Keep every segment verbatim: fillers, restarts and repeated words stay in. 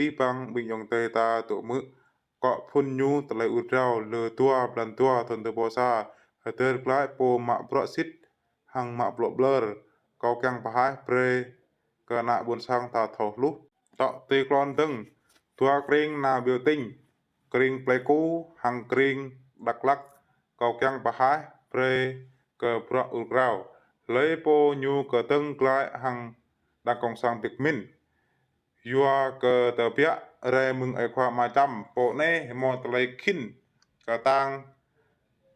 abih bang ƀing ayŏng adơi ta dŏ hmư̆. Kŏ phŭn ñu tơlơi ur krao lơ dua blan dua thŭn dua rơbâo sa, hơdơr glaĭ pô mă bruă sĭt hăng mă bruă ƀlơr. Kâo kiăng pơhaih brơi kơ ană ƀôn sang ta thâo hluh. Tŏ tui klon dơ̆ng, dua krĭng nao biểu tình, krĭng Pleiku hăng krĭng Dak Lak, kâo kiăng pơhaih brơi kơ bruă ur krao. Hlơi pô ñu kơdơ̆ng glaĭ hăng đảng cộng sản Việt Minh. Yua kơ tơbiă rai mơ̆ng ơi khua Ama Čăm, pô anai hmâo tơlơi khĭn kơtang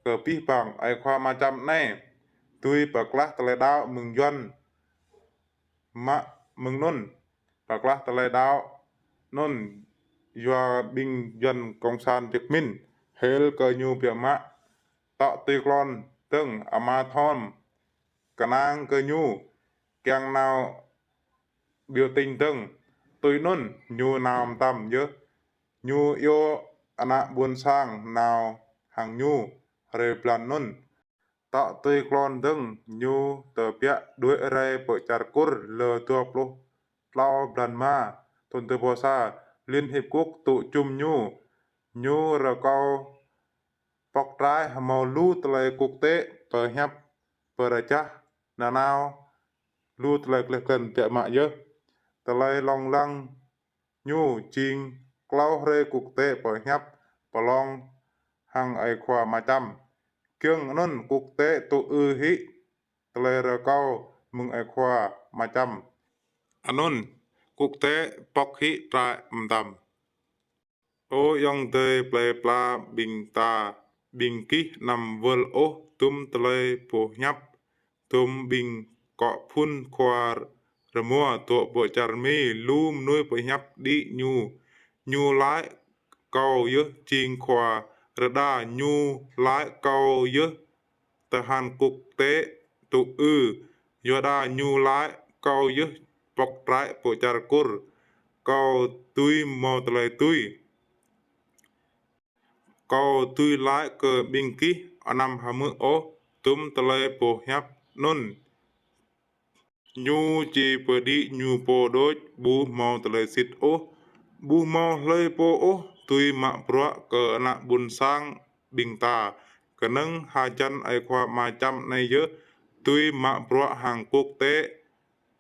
kơ abih bang. Ơi khua Ama Čăm anai dưi pơklah tơlơi đaŏ mơ̆ng Yuan mă mơ̆ng anŭn, pơklah tơlơi đaŏ anŭn yua ƀing Yuan cộng sản Việt Minh hil kơ ñu biă mă. Tŏ tui klon dơ̆ng, Ama Thom kơnang kơ ñu kiăng nao biểu tình dơ̆ng. Tui anŭn ñu nao mơtam yơh. Ñu iâu ană ƀôn sang nao hăng ñu hrơi blan anŭn. Tŏ tui klon dơ̆ng, ñu tơbiă đuaĭ rai pơ čar Kur lơ dua pluh klâo blan rơma thŭn dua rơbâo sa, Liên Hiệp Quốc tŭ čum ñu. Ñu rơkâo pŏk trai hmâo lu tơlơi quốc tế pơhiăp pơrơjah nanao, lu tơlơi gleh glan biă mă yơh. Tơlơi lông lăng ñu jing klâo hrơi quốc tế pơhiăp pơlông hăng ơi khua Ama Čăm. Giŏng anŭn quốc tế tŭ ư hĭ tơlơi rơkâo mơ̆ng ơi khua Ama Čăm. Anŭn quốc tế pŏk hĭ trai mơtam. Ơ ayŏng adơi plơi pla ƀing ta, ƀing gih anăm wơl ôh dŭm tơlơi pơhiăp dŭm ƀing kŏ phŭn khua rơmua dŏ pơ čar Mi. Lu mơnuih pơhiăp đĭ ñu. Ñu laĭ kâo yơh jing khua rơđah, ñu laĭ kâo yơh tơhan quốc tế tŭ ư. Yua dah ñu laĭ kâo yơh pŏk trai pơ čar Kur. Kâo dưi hmâo tơlơi dưi. Kâo dưi laĭ kơ ƀing gih anăm hmư̆ ôh dŭm tơlơi pơhiăp anŭn. Ñu či pơđĭ ñu pô đôč, ƀu hmâo tơlơi sĭt ôh. Ƀu hmâo hlơi pô ôh dưi mă bruă kơ ană ƀôn sang ƀing ta. Kơnơ̆ng hơjăn ơi khua Ama Čăm anai yơh dưi mă bruă hăng quốc tế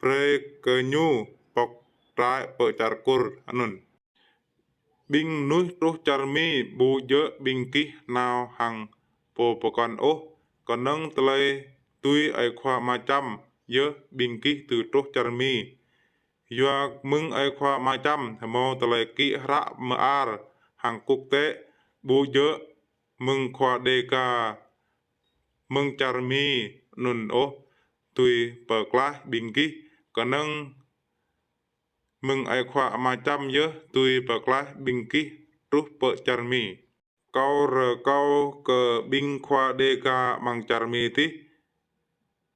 brơi kơ ñu pŏk trai pơ čar Kur anŭn. Ƀing mơnuih truh čar Mi, ƀu djơ̆ ƀing gih nao hăng pô pơkŏn ôh. Kơnơ̆ng tơlơi dưi ơi khua Ama Čăm yơh ƀing gih dưi truh čar Mi. Yua mơ̆ng ơi khua Ama Čăm hmâo tơlơi kĭ hră mơar hăng quốc tế, ƀu djơ̆ mơ̆ng khua Đêga mơ̆ng čar Mi anŭn ôh dưi pơklaih ƀing gih. Kơnơ̆ng mơ̆ng ơi khua Ama Čăm yơh dưi pơklaih ƀing gih truh pơ čar Mi. Kâo rơkâo kơ ƀing khua Đêga amăng čar Mi tih,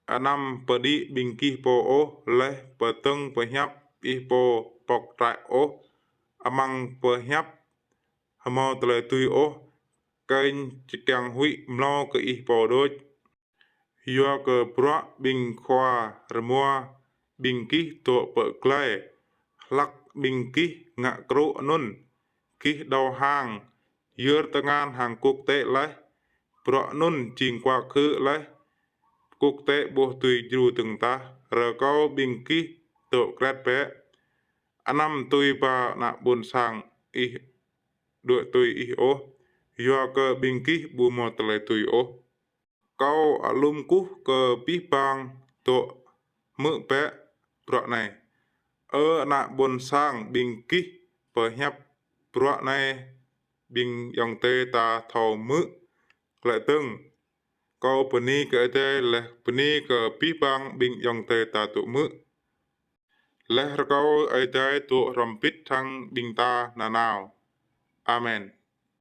anăm pơđĭ ƀing gih pô ôh, laih pơdơ̆ng pơhiăp ih pô pŏk trai ôh. Amăng pơhiăp hmâo tơlơi dưi ôh, kơnh či kiăng huĭ mlâo kơ ih pô đôč. Yua kơ bruă ƀing khua rơmua ƀing gih dŏ pơ glai, hlăk ƀing gih ngă krŭ anŭn, gih đầu hàng, yơr tơngan hăng quốc tế laih. Bruă anŭn jing kua khư laih, quốc tế ƀu dưi djru dơ̆ng tah. Rơkâo ƀing gih dŏ kret bĕ. Anăm tui ba ană ƀôn sang ih đuaĭ tui ih ôh, yua kơ ƀing gih ƀu hmâo tơlơi dưi ôh. Kâo alum kơkuh kơ abih bang dŏ hmư̆ bĕ bruă anai. Ơ ană ƀôn sang, ƀing gih pơhiăp bruă anai ƀing ayŏng adơi ta thâo hmư̆ glaĭ dơ̆ng. Kâo bơni kơ Ơi Adai laih bơni kơ abih bang ƀing ayŏng adơi ta dŏ hmư̆. Laih rơkâo Ơi Adai dŏ hrŏm hơbĭt hăng ƀing ta nanao. Amen.